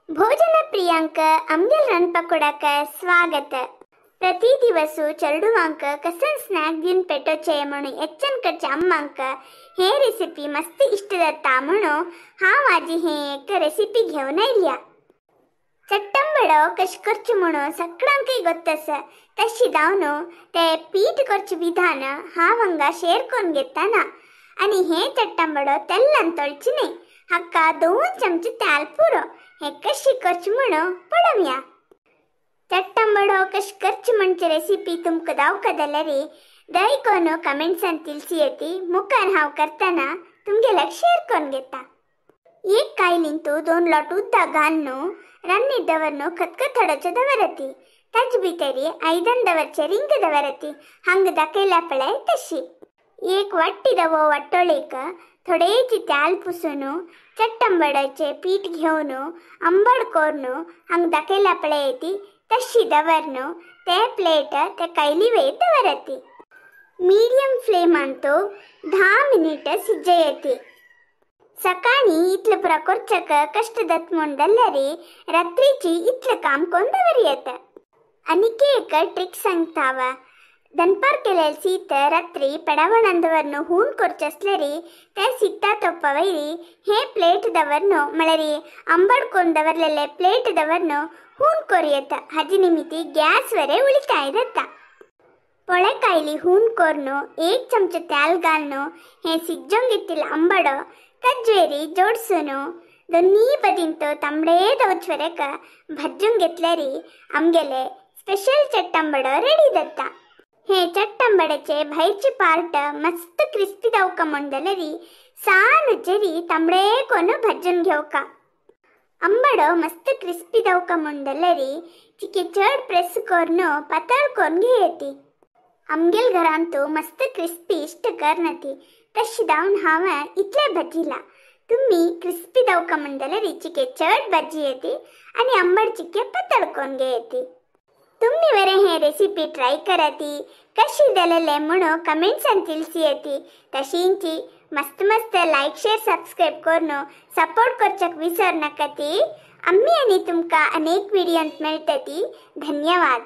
भोजन प्रियांक आमगेल रांदपाकुडाक स्वागत। प्रति दिवस चेडवांक कसन स्नॅक दिवन पेटोवचें म्हणून एच्चन करचे अम्मांक हे रेसिपी मस्त इष्ट जाता म्हणून हांव आजी हे एक रेसिपी घेवन आयल्या। चट्टंबडो कशें करचें म्हणून सगळ्यांकय गोत्त आसा, तशी जावन ते पीठ करचें विधान हांव हांगा शेअर करून घेतना। आनी हे चट्टंबडो तेलान तळचें न्हय, हाका 2 चमचे तेल पुरो। हे कशी करचें म्हणून पळोवया। चट्टंबडो कशें करचें म्हणचे रेसिपी तुमकां दावका जाल्यार दय कोन कमेंट्सान तिलसी येती, मुखार हांव करतना तुमगेल्याक शेअर करून घेता। एक कायलींतू 2 लोट उदक घालून रान्नीर दवरून खतखत हाडोवचें दवरती। ताजे भितर आयदन दवरचें रिंग दवरती, हांगा दाखयल्या पळय तशी। एक वाटी दवो वाटोळेक थोडेची तेल पुसून चट्टंबड्याचे पीठ घेवन आंबड करून हांगा दाखयल्या पळय ती तशी दवरून ते प्लेट ते कायली वयर दवरती। Medium फ्लेमांत 10 minute शिजयती। सकाळी इतलें पुरा करच्याक कश्ट जाता म्हूण जाल्यार रात्रीची इतलें काम करून दवरयेता। आनीक एक ट्रीक सांगता हांव, दनपार केलेलें शीत रात्री पेडावणान दवरून हून करचें आसल्यार ते शिता तोपा वयर हे प्लेट दवरून म्हळ्यार आंबड करून दवरलेले प्लेट दवरून हून करूं येता। हाजे निमित्ती गॅस वरे उलिताय जाता। पोळे कायली हून करून 1 चमचो तेल घालून हे शिजोवंक घेतिल्लो आंबडो ताजेर जोडसून दोनी बदींत तांबडे जावचे वरेक भाजून घेतल्यार आमगेले स्पेशल चट्टंबडो रेडी जाता। हे चट्टंबड्याचे भायरचे पार्ट मस्त क्रिस्पी जावका म्हूण जाल्यार सान उचेरी तांबडे कोन भाजून घेवका। आंबडो मस्त क्रिस्पी जावका म्हूण जाल्यार चिके चड प्रेस करून पातळ करून घेयती। आमगेल घरांत मस्त क्रिस्पी इश्ट करनाती, तशी जावन हांवें इतलें भाजिलां। तुमी क्रिस्पी जावका म्हूण जाल्यार चिके चड भाजी येती आनी आंबड चिके पातळ करून घेयती। तुम्ही वरे हे रेसिपी ट्राय कराती, कशी जालेले म्हणून कमेंट्सान तिलसी येती। तशींची मस्त मस्त लायक शेअर सबस्क्राईब करून सपोर्ट करच्याक विसर नाका ती। आम्ही आनी तुमकां अनेक व्हिडियोंत मेळटली। धन्यवाद।